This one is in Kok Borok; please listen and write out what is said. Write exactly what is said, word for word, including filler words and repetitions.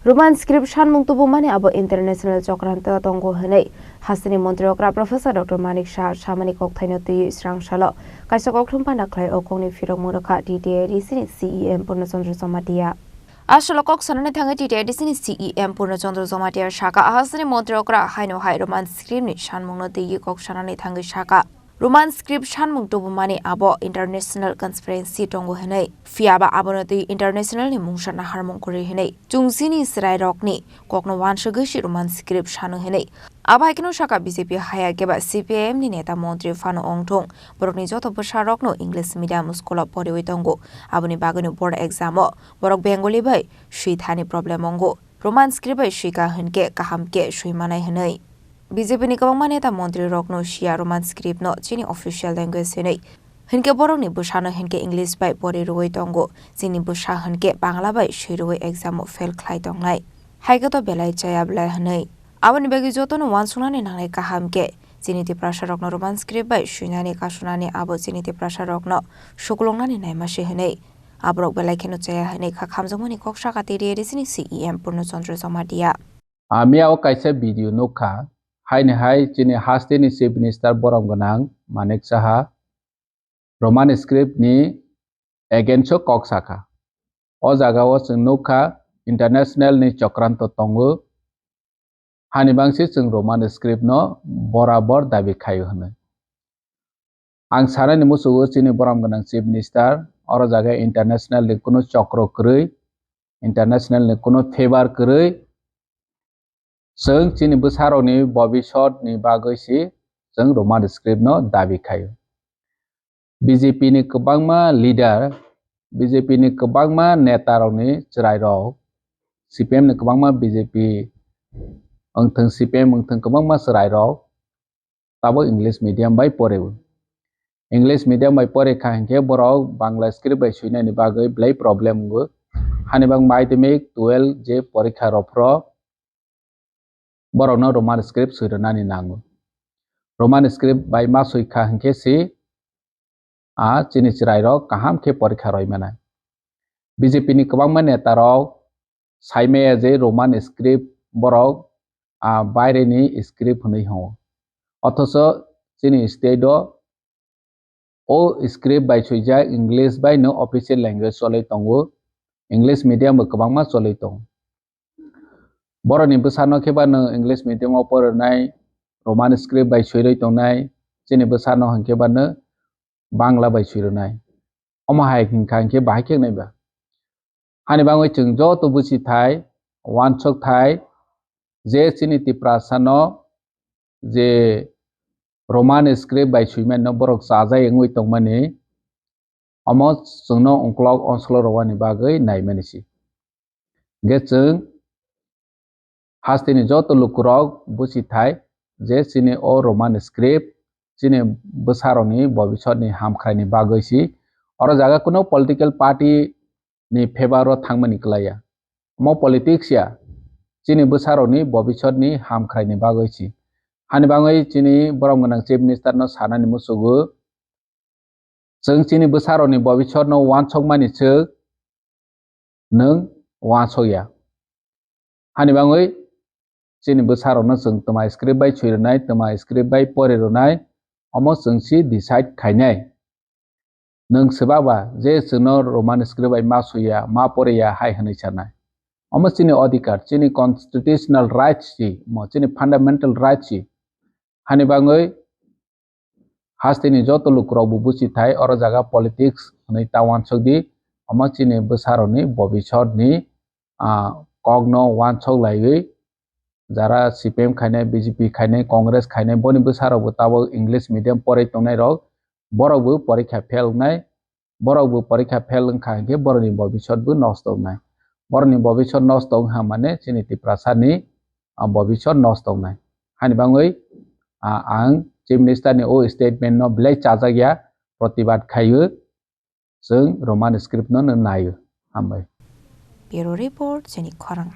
Roman script sanmung tubumani abo international chokranto tongo hwnwi hasteni montri okra Professor Doctor Manik Saha samani kokthaino twiwi srang salo kaisa kokthum panda khlai o kokni phirokmung rwkha T T A D C ni C E M Purno Chandra Jamatia. Aswk kok sanani thangwi T T A D C ni C E M Purno Chandra Jamatia saka, hasteni montri okra haino hai Roman script ni sanmungno twiwi kok sanani thangwi saka. Roman script sanmung tubumani abo international conspiracy tongo hwnwi, phiyaba abono twi international ni mungsa naharmung kwrwi hwnwi chwng chini chwrairokni kokno uansugwi se Roman script sano hwnwi. Abo hai kheno saka B J P haya keba C P I M ni neta montri phano wngthung, borokni joto bwsarokno English medium school o poriwi tongo, aboni bagwino board exam o borok Bengali bai swi thani problem wngo, Roman script bai swika hwnkhe kaham khe swi manai hwnwi. B J P ni kwbangma neta montri rokno siya Roman script no chini official language hinwi. Hinkhe borokni bwsano hinkhe English bai pori rwui tongo. Chini bwsa hinkhe Bangla bai swi rwui exam o fail khlai tongnai. Haikhe to belai chaya belai hinwi. Aboni bagwi jotono uansuknani nangnai kaham khe. Chini Tiprasa rokno Roman script bai swinani kasunani abo chini Tiprasa rokno suklungnani naima se hinwi. Aborok belai kheno chaya hinwi kha khamjakmani kok saka tei riyari chini C E M Purno Chandra Jamatia. Amia o kaisa video nukha, haini hai chini hasteni Chief Minister borom gwnang Manik Saha Roman script ni against o kok sakha. O jaga o chwng nukha international ni chokranto tongo, hani bangsi chwng Roman script no borabor dabi khaio hwnwi. Ang sanani muchungo chini borom gwnang Chief Minister, oro jaga international ni kunu chokro kwrwi, international ni kunu favor kwrwi, chwng chini bwsarokni bobisot ni bagwi si chwng Roman script no dabi khaio. B J P ni kwbangma leader, B J P ni kwbangma neta rokni chwrairok, C P M ni kwbangma B J P wngthwng, C P M wngthwng, kwbangma chwrairok tabuk English medium bai poreo. English medium bai pore kha hinkhe borok Bangla script bai swinani bagwi belai problem wngo. Hani bang madhyamik twelve je porikha rok phro borokno Roman script swi rwnani nango. Roman script bai ma swi kha hinkhe si a chini chwrairok kaham khe porikha roi manai. B J P ni kwbangma neta rok sai maya je Roman script borok a baire ni script hwnwi hwngo. Othocho chini state o o script bai swijak English bai no official language cholwi tongo, English medium bo kwbangma cholwi tongo. Borokni bwsano khe ba no English medium o porinai, Roman script bai swirwi tongnai, chini bwsano hinkhe ba no Bangla bai swirwnai. Omo hai hinkha hinkhe bahai khe wngnai ba? Hani bagwi chwng joto buchi thai, uansuk thai, je chini Tiprasa no je Roman script bai swimano borok chajai wngwi tongmani, omo chwngno ongklok onslo rwani bagwi naimani si. Hwnkhe chwng hasteni joto lukurok buchi thai je chini o Roman script chini bwsarokni bobisotni hamkhraini bagwi si. Oro jaga kuno political party ni favor o thangmani kwlaiya. Omo politics ya, chini bwsarokni bobisotni hamkhraini bagwi si. Hani bagwi chini borom gwnang Chief Minister no sanani muchugo, chwng chini bwsarokni bobisotno uansukmani swk nwng uansukya. Hani bagwi chini bwsarokno chwng twma script bai swi rwnai, twma script bai pori rwnai, omo chwng si decide khainai. Nwng swbaba je chwngno Roman script bai ma swiya, ma poriya hai hwnwi sanai. Omo chini odhikar, chini constitutional rights si, omo chini fundamental rights si. Hani bagwi hasteni joto lukurokbo buchi thai, oro jaga politics hwnwi ta uansuk di, omo chini bwsarokni bobisotni, ah, kokno uansuk laiwi, jara C P M khainai, B J P khainai, Congress khainai, boni bwsarokbo tabuk English medium porai tongnairok, borokbo porikha fail wngnai, borokbo porikha fail wngkha hinkhe borokni bobisotbo nosto wngnai. Borokni bobisot nosto wngkha mane chini Tiprasani, ah, bobisot nosto wngnai. Hani bagwi, ah, ang Chief Minister ni o statement no belai chajakya, protibad khaio, chwng Roman script no naio. Hambai. Bureau Report, chini khorang.